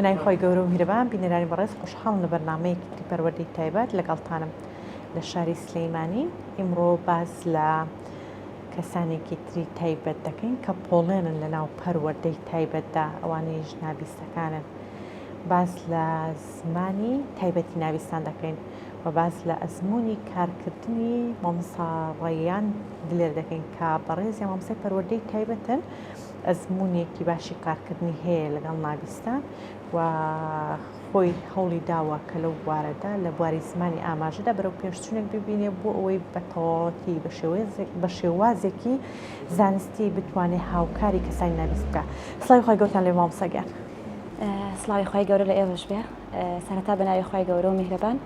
بەناوی خوای گەورە و میهرەبان بینەرانی بەڕێز خۆشحاڵم لە بەرنامەیەکی تری پەروەردەی تایبەت لەگەڵتانم لە شاری سلەیمانی ئیمڕۆ باس لە کەسانێکی تری تایبەت دەکەین کە پۆڵێنن لە ناو پەروەردەی تایبەتدا ئەوانەیش نابیستەکانن باس لە زمانی تایبەتی نابیستان دەکەین و باس لە ئەزموونی کارکردنی مامۆستا ڕەیان دلێر دەکەین کە بەڕێزیان مامۆستای پەروەردەی تایبەتن ئەزموونێکی باشی کارکردنی هەیە لەگەڵ نابیستان و خۆی هەوڵی داوە کە لەو بوارەدا لە بواری زمانی ئاماژەدا بەرەو پێشچونێک ببینێ بۆ ئەوەی بە تەواوەتی بە شێوازێکی زانستی بتوانێ هاوکاری کەسانی نابیست بکە. سڵاوی خوای گەورەتان لێ مامۆستا گیان. سڵاوی خوای گەورە لە ئێوەش بێ. سەرەتا بە ناوی خوای گەورە و میهرەبان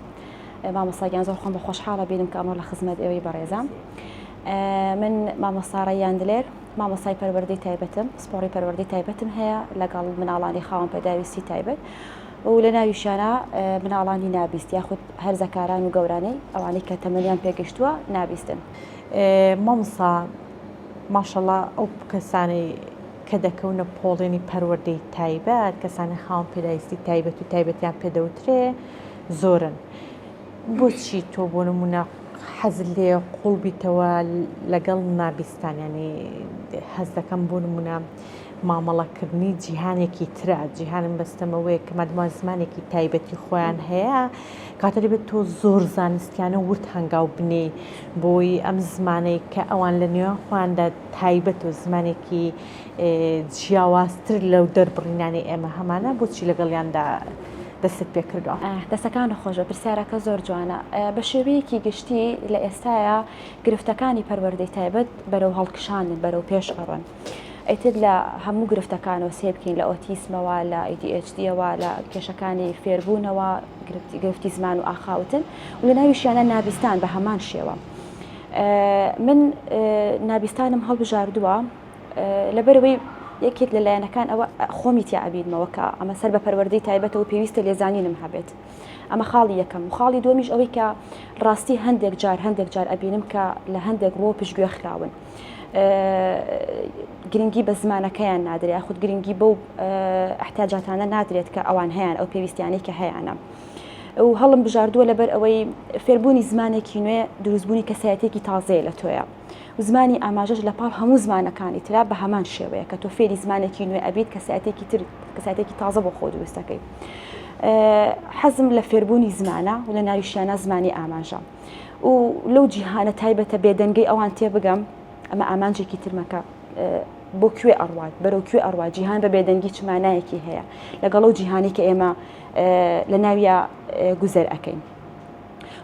مامۆستا گیان زۆر خۆم بە خۆشحاڵە بینم کە ئەمڕۆ لە خزمەت ئێوەی بەڕێزام. من مامۆستا ڕەیان دلێر مامۆستای پەروەردەی تایبەتم، پسپۆڕی پەروەردەی تایبەتم هەیە لەگەڵ مناڵانی خاوەن پێداویستی تایبەت و لە ناویشیانە مناڵانی نابیست یاخود هەرزەکاران و گەورانەی ئەوانەی کە تەمەنیان پێگەشتووە نابیستن. مامۆستا ماشەڵا ئەو کەسانەی کە دەکەونە پۆڵێنی پەروەردەی تایبەت کەسانی خاوەن پێداویستی تایبەت و تایبەتیان پێدەوترێ زۆرن. بۆچی تۆ بۆ نمونە حەزت لێیە قوڵ بیتەوە لەگەڵ نابیستان ینی هەست دەکەم بۆ نمونە مامەڵەکردنی جیهانێکی ترە جیهانم بەستەمەوەیە کە مادما زمانێکی تایبەتی خۆیان هەیە کاتە دەبێت تۆ زۆر زانستیانە ورد هەنگاو بنێی بۆی ئەم زمانەی کە ئەوان لە نێوان خۆیاندا تایبەت و زمانێکی جیاوازتر لەو دەربڕینانەی ئێمە هەمانە بۆچی لەگەڵیاندا دەستت پێکردووە؟ دەستەکانت خۆش بێت پرسیارەکە زۆر جوانە بە شێوەیەکی گشتی لە ئێستایا گرفتەکانی پەروەردەی تایبەت بەرەو هەڵکشانن بەرەو پێش ئەڕۆن ئیتر لە هەموو گرفتەکانەوە سێ بکەین لە ئۆتیسمەوە لە ADHD ەوە لە کێشەکانی فێربوونەوە گرفتی زمان و ئاخاوتن و لە ناویشیانە نابیستان بە هەمان شێوە من نابیستانم هەڵبژاردووە لەبەرئەوەی یەکێک لە لایەنەکان ئەوە خۆمی تیا ئەبینمەوە کە ئەمە سەر بە پەروەردەی تایبەتەوە پێویستە لێزانینم هەبێت ئەمە خاڵی یەکەم و خاڵی دووەمیش ئەوەی کە ڕاستی هەندێک جار هەندێک جار ئەبینم کە لە هەندێک ڕۆ پشتگوێ خراون گرنگی بە زمانەکەیان نادرێت یاخود گرنگی بەو احتیاجاتانە نادرێت کە ئەوان هەیان ئەو پێویستیانەی کە هەیانە. و هەڵم بژاردووە لەبەر ئەوەی فێربوونی زمانێکی نوێ دروستبوونی کەسایەتێکی تازەیە لە تۆیە. زمانی ئاماژەش لە پاڵ هەموو زمانەکانی ترا بە هەمان شێوەیە کە تۆ فێری زمانێکی نوێ ئەبیت کەسایەتێکی تر کەسایەتێکی تازە بۆ خۆ دروست دەکەی حەزم لە فێربوونی زمانە و لە ناویشیانە زمانی ئاماژە و لەو جیهانە تایبەتە بێدەنگەی ئەوان تێبگەم ئەمە ئامانجێکی ترمەکە بۆ کوێ ئەڕوات بەرەو کوێ ئەڕوات جیهان بە بێدەنگی چ مانایەکی هەیە لەگەڵ ئەو جیهانی کە ئێمە لە ناویا گوزەر ئەەکەین.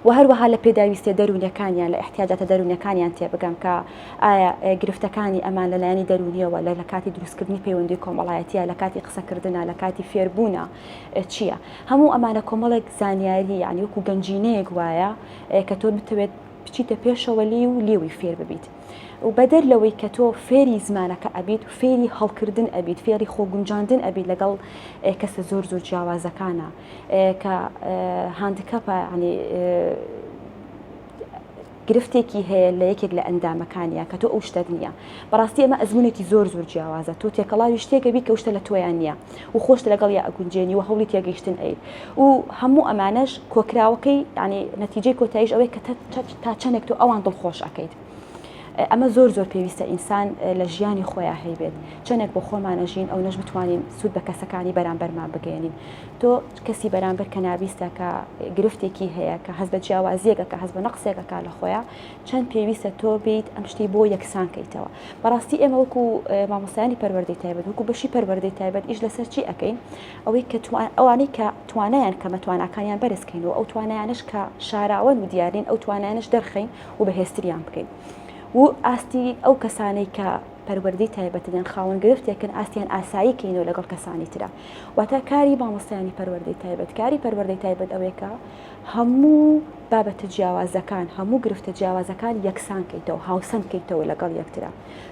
و هەروەها لە پێداویستیە دەروونیەکانیان لە ئیحتیاجاتە دەروونیەکانیان تێبگەم کە ئایا گرفتەکانی ئەمان لە لایەنی دەروونیەوە لە لە کاتی دروستکردنی پەیوەندی کۆمەڵایەتیە لە کاتی قسەکردنا لە کاتی فێربوونە چییە هەموو ئەمانە کۆمەڵێک زانیاری یعنی وەکو گەنجینەیەک وایە کە تۆ بتەوێت بچیتە پێشەوە لی و لێوی فێر ببیت و بەدەر لەوەی کە تۆ فێری زمانەکە ئەبیت فێری هەڵکردن ئەبیت فێری خۆگونجاندن ئەبیت لەگەڵ کەسە زۆر زۆر جیاوازەکانە کە هاندکەپە ینی گرفتێکی هەیە لە یەکێک لە ئەندامەکانیا کە تۆ ئەو شتەت نییە بەڕاستی ئەمە ئەزمونێکی زۆر زۆر جیاوازە تۆ تێکەڵاوی شتێکە بی کە شتە لە تۆیان نییە و خۆشت لەگەڵ یا ئەگونجێنی و هەوڵی تێگەیشتن ئەیت و هەموو ئەمانەش کۆکراوەکەی ینی نەتیجەی کۆتاییش ئەوەیە کە تا چەندێک تۆ ئەوان دڵخۆش ئەەکەیت. ئەمە زۆر زۆر پێویستە ئینسان لە ژیانی خۆیان هەیبێت چەندێک بۆ خۆمانە ژین ئەو نەش بتوانین سوود بە کەسەکانی بەرامبەرمان بگەێنین تۆ کەسی بەرامبەر کە نابیستە کە گرفتێکی هەیە کە هەست بە جیاوازیەکە کە هەست بە نەقسێکەکە لە خۆیان چەند پێویستە تۆ بیت ئەم شتی بۆ یەکسان کەیتەوە بەڕاستی ئێمە وەکو مامۆستایانی پەروەردەی تایبەت وەکو بەشی پەروەردەی تایبەت ئیش لەسەر چی ئەەکەین ئەوەی کە ئەوانەی کە توانایان کەمە تواناکانیان بەرزکەین و ئەو توانایانش کە شاراوەن و دیارین ئەو توانایانش دەرخەین و بەهێزتریان بکەین و ئاستی ئەو کەسانەی کە پەروەردەی تایبەتن یان خاوەن گرفتێکن ئاستیان ئاسایی کەینەوە لەگەڵ کەسانی ترە واتە کاری مامۆستایانی پەروەردەی تایبەت کاری پەروەردەی تایبەت ئەوەیە کە هەموو بابەتە جیاوازەکان هەموو گرفتە جیاوازەکان یەکسان کەیتەوە هاوسەنگ کەیتەوە لەگەڵ یەکترە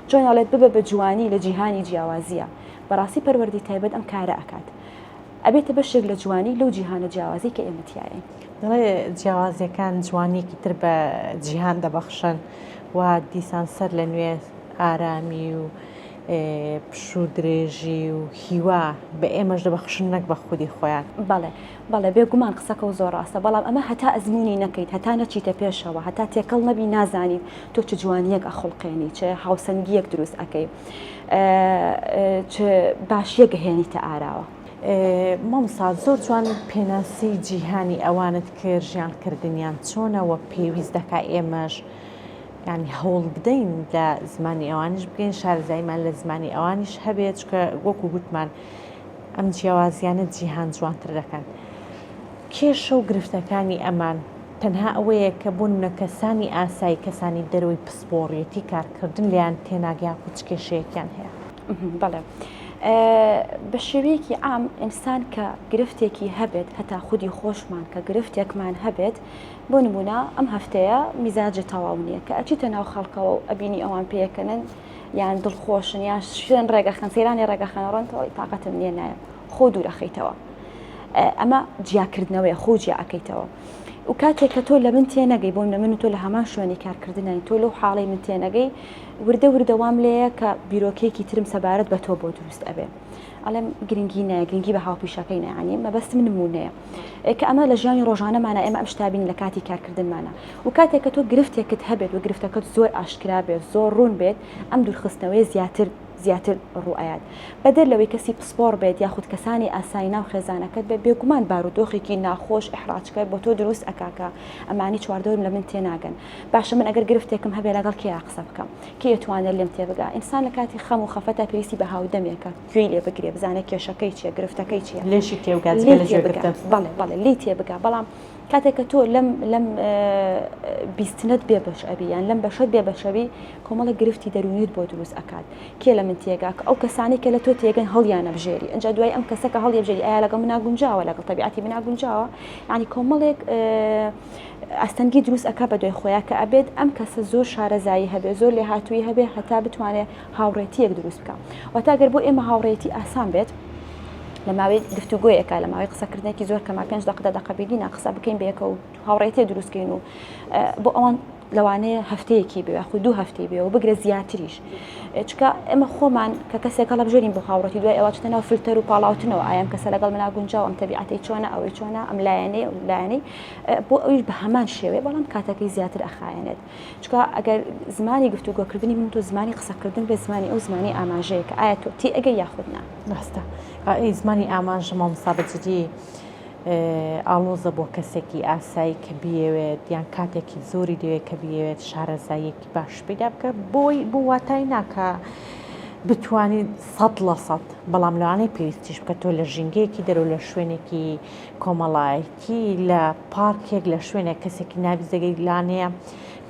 چۆن ئەڵێت ببە بە جوانی لە جیهانی جیاوازیە بەڕاستی پەروەردەی تایبەت ئەم کارە ئەکات ئەبێتە بەشێک لە جوانی لەو جیهانە جیاوازەی کە ئێمە تیایین. دەڵێ جیاوازیەکان جوانیەکی تر بە جیهان دەبەخشن و دیسان سەر لە نوێ ئارامی و. پشوو درێژی و هیوا بە ئێمەش دەبەخشن نەک بە خودی خۆیان. بەڵێ بەڵێ بێگومان قسەکەو زۆر ڕاستە بەڵام ئەمە هەتا ئەزموونی نەکەیت هەتا نەچیتە پێشەوە هەتا تێکەڵ نەبی نازانیت تۆ چ جوانیەک ئەخوڵقێنی چ هاوسەنگیەک دروست ئەکەی چ باشیەک ئەهێنیتە ئاراوە. مامۆستا زۆر جوان پێناسی جیهانی ئەوانت کرد ژیان کردنیان چۆنە وە پێویست دەکا ئێمەش یانی هەوڵ بدەین لە زمانی ئەوانیش بگەین شارەزاییمان لە زمانی ئەوانیش هەبێت چکە وەکو گوتمان ئەم جیاوازیانە جیهان جوانتر دەکەن کێشە و گرفتەکانی ئەمان تەنها ئەوەیە کە بۆ نمونە کەسانی ئاسایی کەسانی دەرەوەی پسپۆڕیەتی کارکردن لێیان تێناگە یاخود چ کێشەیەکیان هەیە؟ بەڵێ بە شێوەیەکی عام ئینسان کە گرفتێکی هەبێت هەتا خودی خۆشمان کە گرفتێکمان هەبێت بۆ نمونە ئەم هەفتەیە میزاجە تەواو نییە کە ئەچیتە ناو خەڵکەوە و ئەبینی ئەوان پێکەنن یان دڵخۆشن یان شوێن ڕێگەخەن سەیرانی ڕێگەخەن ڕۆن تەواوی تاقەتم نییە نایەم خۆ دوورەخەیتەوە ئەمە جیاکردنەوەیە خۆ جیا ئەکەیتەوە و کاتێک کە تۆ لە من تێنەگەی بۆ منە من و تۆ لە هەمان شوێنی کارکردنین تۆ لەو حاڵی من تێنەگەی وردە وردە وام لێیە کە بیرۆکەیەکی ترم سەبارەت بە تۆ بۆ دروست ئەبێ ئەڵێم گرنگی نایە گرنگی بە هاوپیشەکەی نایانی مەبەستم نمونەیە کە ئەمە لە ژیانی ڕۆژانەمانە ئێمە ئەم شتابین لە کاتی کارکردنمانە و کاتێک کە تۆ گرفتێکت هەبێت و گرفتەکەت زۆر ئاشکرا بێت زۆر ڕوون بێت ئەم دوورخستنەوەی زیاتر زیاتر ڕووئەیات. بەدەر لەوەی کەسی پسپۆڕ بێت یاخود کەسانی ئاسایی ناو خێزانەکەت بێت بێگومان بارودۆخێکی ناخۆش ئیحراجکەر بۆ تۆ دروست ئەکا کە ئەمانی چواردەورم لە من تێناگەن باشە من ئەگەر گرفتێکم هەبێ لەگەڵ کێیا قسە بکەم کێ ئەتوانێت لێم تێبگا ئینسان لە کاتی خەم و خەفەتا پێویستی بە هاودەمێکە گوێی لێ بگرێ بزانێ کێشەکەی چییە گرفتەکەی چییە لێشی تێبگا جگە لە گوێگرتن بەڵێ بەڵێ لێی تێبگا بەڵام کاتێک کە تۆ لەم لەم بیستنەت بێ بەش ئەبی یان لەم بەشەت بێ بەشەبی کۆمەڵێک گرفتی دەروونیت بۆ دروست ئەکات کێ لە من تێگا کە ئەو کەسانەی کە لە تۆ تێگەن هەڵیانەبژێری ئینجا دوای ئەم کەسە کە هەڵیەبژێری ئایا لەگەڵ منا گونجاوە لەگەڵ تەبیعەتی منا گونجاوە یعنی کۆمەڵێک ئاستەنگی دروست ئەکا بە دوای خۆیان کە ئەبێت ئەم کەسە زۆر شارەزایی هەبێ زۆر لێهاتووی هەبێ هەتا بتوانێت هاوڕێتیەک دروست بکە واتە گەر بۆ ئێمە هاوڕێتی ئاسان بێت لە ماوەی گفتوگۆیەکە لە ماوەی قسەکردنێکی زۆر کەما پێنج دەقە دەقە بیدینا قسە بکەین بەیەکە و هاوڕێتی دروستکەین و بۆ ئەوان لەوانەیە هەفتەیەکی بێ یاخود دوو هەفتەی بێ و بگرە زیاتریش چکە ئێمە خۆمان کە کەسێک هەڵەبژێرین بۆ هاوڕێتی دوای ئەوە چتە ناو فلتەر و پاڵاوتنەوە ئایا ئەم کەسە لەگەڵ منا گونجاو ئەم تەبیعەتەی چۆنە ئەوەی چۆنە ئەم لایەنەی ئەو لایەنەی بۆ ئەویش بە هەمان شێوەیە بەڵام کاتەکەی زیاتر ئەخایەنێت چکە ئەگەر زمانی گفتوگۆکردنی من تۆ زمانی قسەکردن بێ زمانی ئەو زمانی ئاماژەیە کە ئایا تۆ تێ ئەگەی یاخود نا ڕاستە ئەی زمانی ئاماژە مامۆستا بە جدی ئاڵۆزە بۆ کەسێکی ئاسایی کە بیەوێت یان کاتێکی زۆری دەوێت کە بیەوێت شارەزاییەکی باش پەیدا بکە بۆی بۆ واتای ناکە بتوانیت سەد لە سەد بەڵام لەوانەیە پێویستیش بکە تۆ لە ژینگەیەکی دەرەوە لە شوێنێکی کۆمەڵایەتی لە پارکێک لە شوێنێک کەسێکی نابیست دەگەیت لانەیە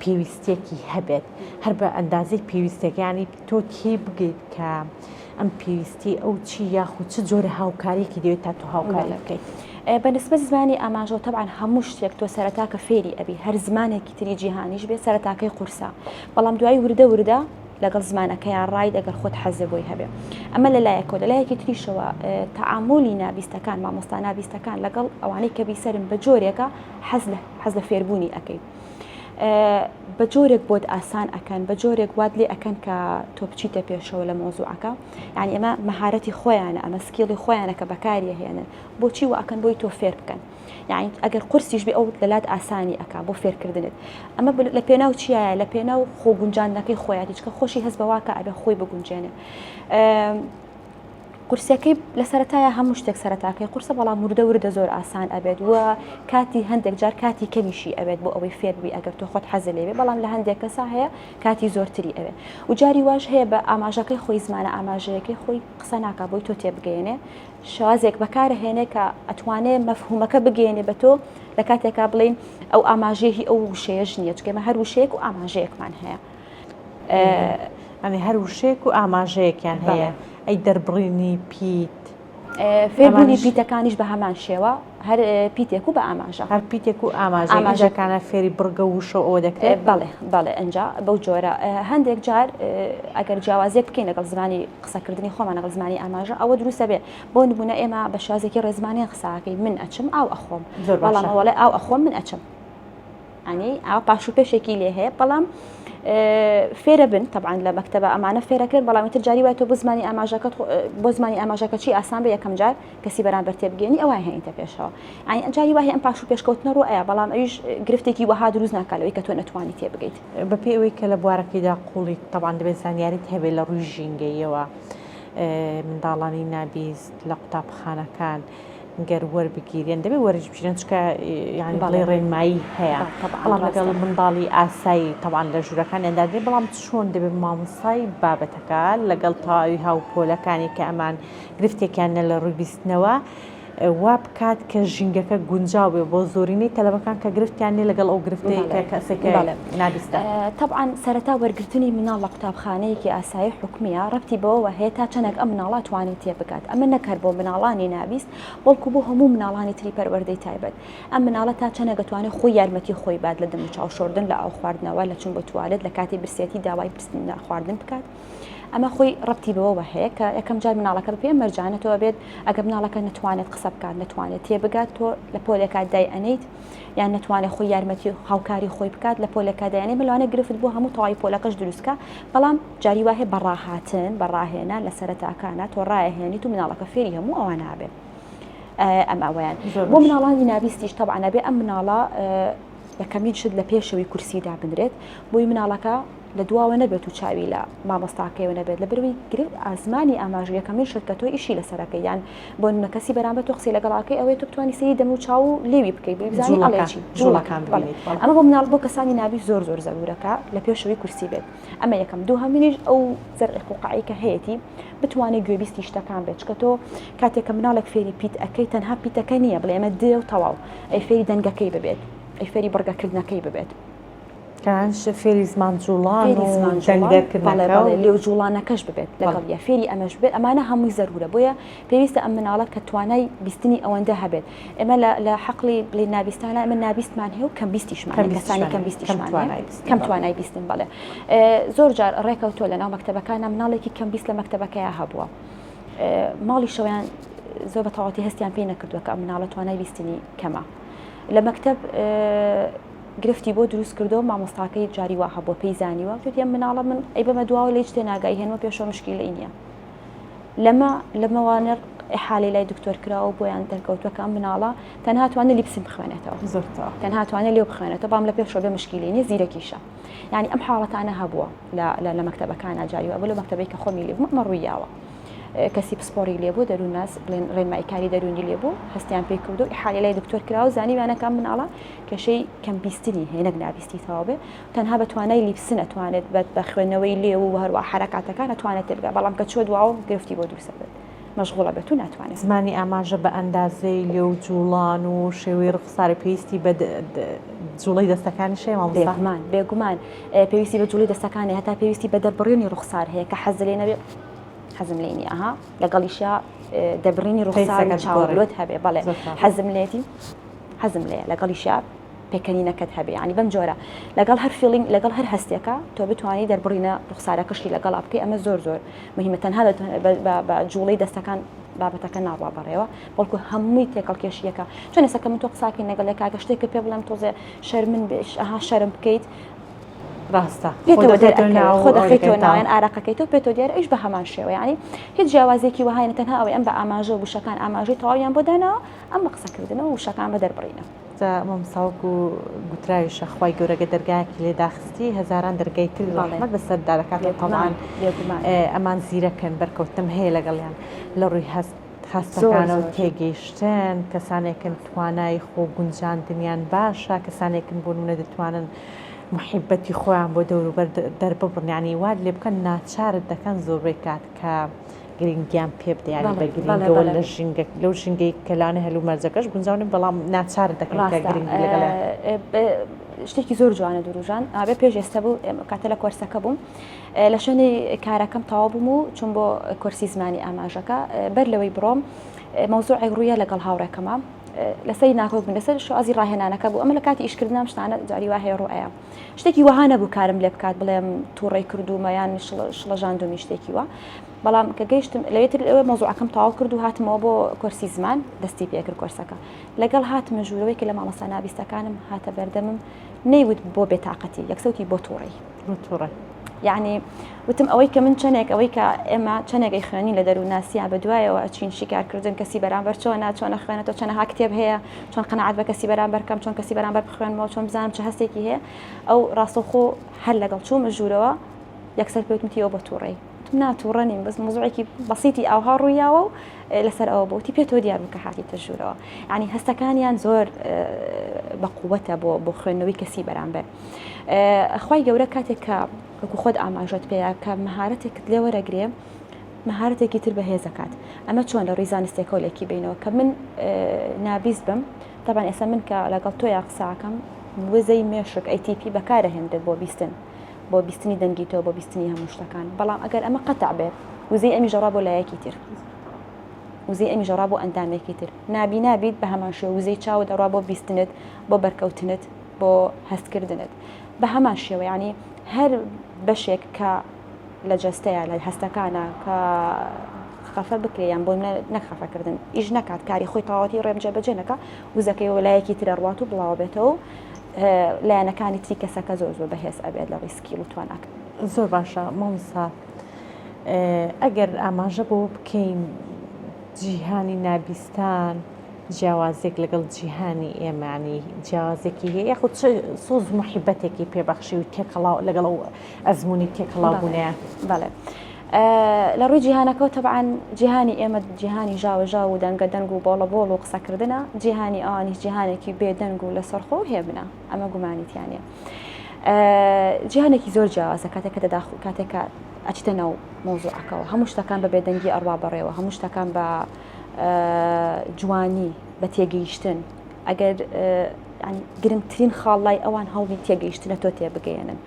پێویستیەکی هەبێت هەر بە ئەندازەی پێویستەکانی تۆ تێ بگەیت کە ئەم پێویستی ئەو چی یاخود چ جۆرە هاوکاریەکی دەوێت تا تۆ هاوکاری بکەیت. بە نسبەت زمانی ئاماژەوە تەبعەن هەموو شتێک تۆ سەرەتا کە فێری ئەبی هەر زمانێکی تری جیهانیش بێ سەرەتاکەی قورسە بەڵام دوای وردە وردە لەگەڵ زمانەکەیان ڕایت ئەگەر خۆت حەزێ بۆی هەبێ ئەمە لە لایەکەوە لە لایەکی تریشەوە تەعامولی نابیستەکان مامۆستا نابیستەکان لەگەڵ ئەوانەی کە بیسەرن بە جۆرێکە حەز لە حەز لە فێربوونی ئەەکەی بە جۆرێک بۆت ئاسان ئەکەن بە جۆرێک وات لێ ئەکەن کە تۆ بچیتە پێشەوە لە مۆزوعەکە یعنی ئەمە مەهارەتی خۆیانە ئەمە skill ی خۆیانە کە بەکاری هێنن بۆچی وا ئەکەن بۆی تۆ فێر بکەن یعنی ئەگەر قورسیش بێ ئەو لەلات ئاسانی ئەک بۆ فێرکردنت ئەمە لە پێناو چیایە لە پێناو خۆ گونجاندنەکەی خۆیاتی چکە خۆشی هەست بەواکە ئەبێ خۆی بگونجێنێ قورسیەکەی لە سەرەتایە هەموو شتێک سەرەتاکەی قورسە بەڵام وردە وردە زۆر ئاسان ئەبێت و کاتی هەندێک جار کاتی کەمیشی ئەوێت بۆ ئەوەی فێر ببی ئەگەر تۆ خۆت حەزت لێ بێ بەڵام لە هەندێک کەسا هەیە کاتی زۆرتری ئەوێ و جاری واش هەیە بە ئاماژەکەی خۆی زمانە ئاماژەیەکەی خۆی قسە ناکا بۆی تۆ تێبگەیەنێ شێوازێک بەکارەهێنێ کە ئەتوانێ مەفهومەکە بگەیەنێ بە تۆ لە کاتێکا بڵین ئەو ئاماژەیە هی ئەو وشەیەش نییە چونکە ئێمە هەر وشەیەک و ئاماژەیەکمان هەیە. ئەنی هەر وشەیەک و ئاماژەیەکیان هەیە ئەی دەربڕینی پیت فێربوونی پیتەکانیش بە هەمان شێوە هەر پیتێک و بە ئاماژە هەر پیتێک و ئاماژە ئاماژەکانە فێری بڕگە وشە ئەوە دەکرێت بەڵێ بەڵێ ئەنجا بەو جۆرە هەندێک جار ئەگەر جیاوازیەک بکەین لەگەڵ زمانی قسەکردنی خۆمان لەگەڵ زمانی ئاماژە ئەوە دروستە بێ بۆ نمونە ئێمە بە شازێکی ڕێزمانی قساکەی من ئەچم ئاو ئەخۆم بەڵام ئەوەڵێ ئاو ئەخۆم من ئەچم. ئەنی ئاوا پاش و پێشێکی لێ هەیە بەڵام فێرە بن تەبعەن لە مەکتەبە ئەمانە فێرەکرێن بەڵام تر جاری وای تۆ بۆ زمانی ئاماژەکە بۆ زمانی ئاماژەکە چی ئاسان بە یەکەم جار کەسی بەرامبەر تێبگەێنی ئەوە هێنیتە پێشەوە ئەنی جاری وای ئەم پاش و پێشکەوتنە ڕوو ئەیا بەڵام ئەویش گرفتێکی وەها دروست ناکات لەوەی کە تۆ نەتوانی تێبگەیت. بەپێی ئەوەی کە لە بوارەکەیدا قوڵیت تەبعەن دەبێت زانیاریت هەبێت لە ڕووی ژینگەییەوە منداڵانی نابیست لە قوتابخانەکان گەر وەربگیرێن دەبێت وەرش بگیرێن چونکە یانی بەڵێ ڕێنمایی هەیە بەڵام لەگەڵ منداڵی ئاسایی تەبعەن لە ژوورەکانیان دادرێن بەڵام چۆن دەبێت مامۆستای بابەتەکە لەگەڵ تەواوی هاوپۆلەکانی کە ئەمان گرفتێکیان نە لە ڕووی بیستنەوە وا بکات کە ژینگەکە گونجاو بێ بۆ زۆرینەی تەلەبەکان کە گرفتیان نیە لەگەڵ ئەو گرفتەی کە کەسێکە نابیستە. تەبعەن سەرەتا وەرگرتنی مناڵ لە قوتابخانەیەکی ئاسایی حکومیە ڕەبتی بەوەوە هەیە تا چەندێک ئەم مناڵە توانێت تێبگات ئەمە نەک هەر بۆ مناڵانی نابیست بەڵکو بۆ هەموو مناڵانی تری پەروەردەی تایبەت ئەم مناڵە تا چەندێک ئەتوانێت خۆی یارمەتی خۆی بات لە دەموچاو شۆردن لە ئاو خواردنەوە لە چون بۆ توالێت لە کاتی برسێتی داوای خواردن بکات ئەمە خۆی ڕەبتی بەوەوە هەیە کە یەکەم جار مناڵەکە بەپێی ئەم مەرجانە تۆ ئەبێت ئەگەر مناڵەکە نەتوانێت قسە بکات نەتوانێت تێبگات تۆ لە پۆلێکا دای ئەنیت یان نەتوانێت خۆی یارمەتی هاوکاری خۆی بکات لە پۆلێکا دایانێ ملوانە گرفت بۆ هەموو تەواوی پۆلەکەش دروستکە بەڵام جاری وایە بە ڕاهاتن بە ڕاهێنان لە سەرەتاکانە تۆ ڕایهێنیت و مناڵەکە فێری هەموو ئەوانە بێت ئەم ئەوەیان بۆ مناڵانی نابیستیش تەبعەن ئەبێ ئەم مناڵە یەکەمین شت لە پێشەوەی کورسی دابنرێت بۆی مناڵەکە لە دواوە نەبێت و چاوی لە مامۆستاکەیەوە نەبێت لەبەرئەوەی گرنگ ئازمانی ئاماژە یەکەمین شت کە تۆ ئیشی لەسەرەکەی یان بۆ نمونە کەسی بەرامبەر تۆ قسەی لەگەڵاکەی ئەوەیە تۆ بتوانی سەیری دەم و چاو و لێوی بکەی بۆی بزانی ئەڵێ چی جوڵەکان ببینیت بەڵێ ئەمە بۆ مناڵ بۆ کەسانی نابی زۆر زۆر زەرورەکە لە پێشەوەی کورسی بێت ئەمە یەکەم دووهەمینیش ئەو زەرعی قوقعەی کە هەیەتی بتوانێت گوێبیستی شتەکان بێت چکە تۆ کاتێک کە مناڵێک فێری پیت ئەەکەی تەنها پیتەکە نییە بڵێ ئەمە دێ و تەواو ئەی فێری دەنگەکەی ببێت ئەی فێری بڕگەکردنەکەی ببێت کانش فێری زمان جوڵان فێری زمان دەنگ دەرکردنەکە و لێو جوڵانەکەش ببێت لەگەڵ یا فێری ئەمەش بێت ئەمانە هەمووی زەرورە بۆیە پێویستە ئەم مناڵە کە توانای بیستنی ئەوەندە هەبێت ئێمە لە حەقلی بڵێ نابیستانە ئەمە نابیستمان هەیە و کەم بیستیشمان هەیە کەسانی کەم بیستیشمان هەیە کەم توانای بیستن بەڵێ زۆر جار ڕێکەوتووە لەناو مەکتەبەکانە مناڵێکی کەم بیست لە مەکتەبەکەیا هەبووە ماڵی شەویان زۆر بە تەواوەتی هەستیان پێی نەکردووە کە ئەم مناڵە توانای بیستنی کەمە لە مەکتەب گرفتی بۆ دروست کردو مامۆستاکەی جاری وا هەبووە پێی زانیوە وتی ئەم مناڵە من ئەی بەمە دواوە لە هیچ تێناگای هێنمە پێشەوە مشکیلەی نییە لەمە لەمەوانە ئیحالەی لای دکتۆر کراوە بۆیان دەرکەوتووە کە ئەم مناڵە تەنها توانێت لیپسن بخوێنێتەوە تەنها توانێت لێو بخوێنێتەوە بەڵام لە پێشەوە بێ مشکیلەی نییە زیرەکیشە یعنی ئەم حاڵەتانە هەبووە لە مەکتەبەکانە جاری وا بوو لە مەکتەبەی کە خۆمی لێ بووم ئەمە ڕوویاوە کەسی پسپۆڕی لێبوو دەروونناس بڵێن ڕێنماییکاری دەروونی لێبوو هەستیان پێی کردو ئیحالەی لای دکتۆر کراوە زانیویانە کە ئەم مناڵە کێشەی کەم بیستنی هەیە نەک نابیستی تەواو بێ تەنها بە توانای لیپسن ئەتوانێت بە بە خوێندنەوەی لێو و هەروە حەرەکاتەکان ئەتوانێت تێبگات بەڵام کە چووە دواوە گرفتی بۆ دروست ئەبێت مەشغوڵە بێت و ناتوانێت. زمانی ئاماژە بە ئەندازەی لێو جوڵان و شێوەی ڕوخساری پێویستی بە جوڵەی دەستەکانیش هەیە مامۆستا؟ بێگومان بێگومان پێویستی بە جوڵەی دەستەکان هەیە هەتا پێویستی بە دەربڕینی ڕوخسار هەیە کە حەز لێ نەبێ حەزم لێ نییە ئەها لەگەڵیشا دەبڕینی ڕوخسار و چاو لۆت هەبێ بەڵێ حەزم لێتی حەزم لێیە لەگەڵیشا پێکەنینەکەت هەبێ یعنی بەم جۆرە لەگەڵ هەر feeling لەگەڵ هەر هەستێکە تۆ بتوانی دەربڕینە ڕوخسارەکەشی لەگەڵا بکەی ئەمە زۆر زۆر مهمە تەنها بە جوڵەی دەستەکان بابەتەکە ناڕوا بەڕێوە بەڵکو هەمووی تێکەڵکێشیەکە چۆن ئێستا کە من تۆ قساکەین لەگەڵ یەکا کە شتێکە پێ بڵێم تۆزێ شەرمن بێ ئەها شەرم بکەیت ڕاستە پێتەوە دەرئەکەوێت خۆ دەخەیتەوە ناویان ئارەقەکەی تۆ پێتەوە دیارە ئەویش بە هەمان شێوە یعنی هیچ جیاوازێکی وەهای نیە تەنها ئەوەی ئەم بە ئاماژە و وشەکان ئاماژەی تەواویان بۆ داناوە ئەم بە قسەکردنەوە وشەکان بە دەربڕینە. جا مامۆستا وەکو گوتراویشە خوای گەورە گەر دەرگایەکی لێ داخستی هەزاران دەرگای تری ڕەحمەت بەسەردا دەکاتەوە تەبعەن ئەمان زیرەکن بەرکەوتنم هەیە لەگەڵیان لە ڕووی هەست هەستەکانەوە تێگەیشتن کەسانێکن توانای خۆ گونجاندنیان باشە کەسانێکن بۆ نمونە دەتوانن محیبەتی خۆیان بۆ دەوروبەر دەرببڕن یعنی وات لێ بکەن ناچارت دەکەن زۆربەی کات کە گرنگیان پێ بدە یانی بە گرنگەوە لە ژینگە لەو ژینگەی کە لانە هەلومەرجەکەش گونجاو نین بەڵام ناچارت دەکەن کە گرنگی لەگەڵیان شتێکی زۆر جوانە دوروژان ئابێ پێش ئێستا بوو کاتە لە کۆرسەکە بووم لە شوێنی کارەکەم تەواو بووم و چوم بۆ کۆرسی زمانی ئاماژەکە بەر لەوەی بڕۆم مەوزوعێک ڕوویە لەگەڵ هاوڕێکەمە لەسەری ناکۆک بوون لەسەر شازی ڕاهێنانەکە بوو ئەمە لە کاتی ئیشکردنام شتانە جاری وا هەیە ڕوئەیە شتێکی وەها نەبوو کارم لێ بکات بڵێم تووڕەی کردوومە یان شڵەژاندومی شتێکی وا بەڵام کە گەیشتم لەوێتر ئەوێ مەوزوعەکەم تەواو کرد و هاتمەوە بۆ کۆرسی زمان دەستی پێکرد کۆرسەکە لەگەڵ هاتمە ژوورەوەی کە لە مامۆستا نابیستەکانم هاتە بەردەمم. نەیوت بۆ بێتاقەتی یەکسەر وتی بۆ تووڕەی. بۆ تووڕەی. یعنی وتم ئەوەی کە من چەندێک ئەوەی کە ئێمە چەندێک ئەی خوێنین لە دەروونناسییا بە دوایەوە ئەچین شیکارکردن کەسی بەرامبەر چۆنە چۆنە خوێنێتەوە چەنەها کتێب هەیە چۆن قەناعەت بە کەسی بەرامبەر کەم چۆن کەسی بەرامبەر بخوێنمەوە چۆن بزانم چ هەستێکی هەیە ئەو ڕاستەوخۆ هەر لەگەڵ چوومە ژوورەوە یەکسەر پێوتم تیەوە بۆ تووڕەی وتم نا تووڕە نیم بەس مەوزوعێکی بەسیتی ئاوها ڕوویاوە و لەسەر ئەوە بۆ وتی پێتەوە دیار بوو کە هاتیتە ژوورەوە یعنی هەستەکانیان زۆر بە قووەتە بۆ بۆ خوێندنەوەی کەسی بەرامبەر خوای گەورە کاتێک کە وەکو خۆت ئاماژەت پێیا کە مەهارەتێکت لێ وەرەگرێ مەهارەتێکی تر بەهێزەکات ئەمە چۆن لە ڕووی زانستێکەوە لێکی بینەوە کە من نابیست بم تەبعەن ئێستا من کە لەگەڵ تۆیا قساکەم وزەی مێشک ATP بەکارەهێنرێت بۆ بیستن بۆ بیستنی دەنگی تۆ بۆ بیستنی هەموو شتەکان بەڵام ئەگەر ئەمە قەتع بێت وزەی ئەمی ژەڕا بۆ لایەکی تر وزەی ئەمی ژەڕا بۆ ئەندامێکی تر نابی نابیت بە هەمان شێوە وزەی چاوت ئەڕوا بۆ بیستنت بۆ بەرکەوتنت بۆ هەستکردنت بە هەمان شێوە یعنی هەر بەشێک کە لە جەستەیە لە هەستەکانە کە خەفە بکرێ یان بۆ نەک خەفەکردن ئیش نەکات کاری خۆی تەواوەتی ڕێم جێبەجێ نەکا وزەکەی وەلایەکی ترە ڕوات و بڵاوە بێتەوە و لایەنەکانی تری کەسەکە زۆر زۆر بەهێز ئەبێت لە ڕووی skill و تواناکە. زۆر باشە مامۆستا ئەگەر ئاماژە بەوە بکەین جیهانی نابیستان جیاوازێک لەگەڵ جیهانی ئێمانی جیاوازێکی هەیە یاخود چ سۆز محیبەتێکی پێبەخشی و تێکەڵاو لەگەڵ ئەو ئەزمموی تێکەڵاو بوونەیە بەڵێ. لە ڕووی جیهانەکەەوە تەبعاان جیهانی ئێمە جیهانی ژاوەژاو و دەنگە دەنگ و بۆڵە بۆڵ و قسەکردنە جیهانی ئەوانیش جیهانێکی بێدەنگ و لەسەرخۆ و هێمنە ئەمە گومانی تیانە جیهانێکی زۆر جیاوازە کاتێک کە دەداخ کاتێکە ئەچیتە ناو مۆزوعەکەەوە هەموو شتەکان بە بێدەنگی ئەڕوا بەڕێوە هەموو شتەکان بە جوانی بە تێگەیشتن ئەگەر گرنگترین خاڵ لای ئەوان هەوڵی تێگەیشتنە تۆ تێبگەیەنن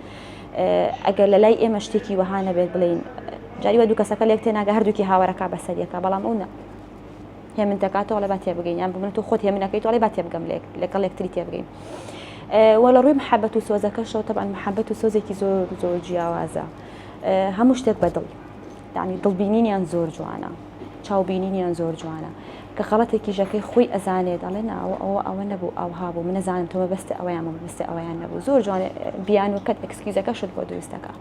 ئەگەر لە لای ئێمە شتێکی وەها نەبێت بڵین جاری وە دوو کەسەکە لێک تێناگە هەردووکی هاوارەکە بەسەریەکە بەڵام ئەو نە هێمن دەکاتەوە لە با تێبگەین یان بمن تۆ خۆت هێمنەکەی تۆڵی با تێبگەم لێک لەگەڵ یەکتری تێبگەین وە لە ڕووی محەبەت و سۆزەکەشەوە تەبعەن محەبەت و سۆزێکی زۆر زۆر جیاوازە هەموو شتێک بەدڵ یعنی دڵبینینیان زۆر جوانە چاو بینینیان زۆر جوانە کە خەڵەتێکی ژەکەی خۆی ئەزانێت ئەڵێ نا ئەوە ئەوە ئەوە نەبوو ئەوها بوو من نەزانم تۆ مەبەستە ئەوەیان مەبەستە ئەوەیان نەبوو زۆر جوان بیانوەکەت excuse ەکەشت بۆ دروست دەکا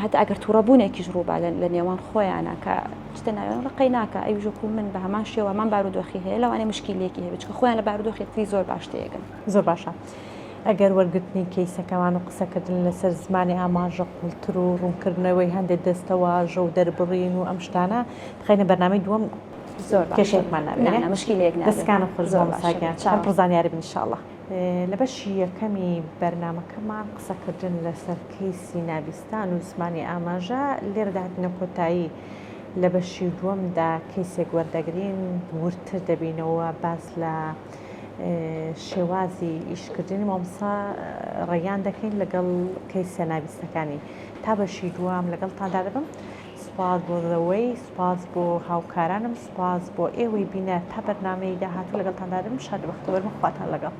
هەتا ئەگەر تووڕەبوونێکیش ڕووبا لە نێوان خۆیانە کە چتە ناوێن ڕقی ناکە ئەویش وەکو من بە هەمان شێوە هەمان بارودۆخی هەیە لەوانەیە مشکیلێکی هەبێت چونکە خۆیان لە بارودۆخی تری زۆر باش تێگەن. زۆر باشە ئەگەر وەرگرتنی کەیسەکەمان و قسەکردن لەسەر زمانی ئاماژە قوڵتر و ڕوونکردنەوەی هەندێک دەستەواژە و دەربڕین و ئەم شتانە بخەینە بەرنامەی دووەم زۆر باشە کێشەیەکمان نابێت نا نا مشکیلەیەک نابێت دەستکانت خۆش زۆر مامۆستا باشە گیان چاو. هەر پڕ زانیاری بن ان شاء اللە. لە بەشی یەکەمی بەرنامەکەمان قسەکردن لەسەر کەیسی نابیستان و زمانی ئاماژە لێرەدا هاتینە کۆتایی لە بەشی دووەمدا کەیسێک وەردەگرین وردتر دەبینەوە باس لە شێوازی ئیشکردنی مامۆستا ڕەیان دەکەین لەگەڵ کەیسە نابیستەکانی تا بەشی دووەم لەگەڵتاندا دەبم سوپاس بۆ ئەوەی سوپاس بۆ هاوکارانم سوپاس بۆ ئێوەی بینەر تا بەرنامەی داهاتوو لەگەڵتاندا دەبم شاد و بەختەوەر بن خواتان لەگەڵ.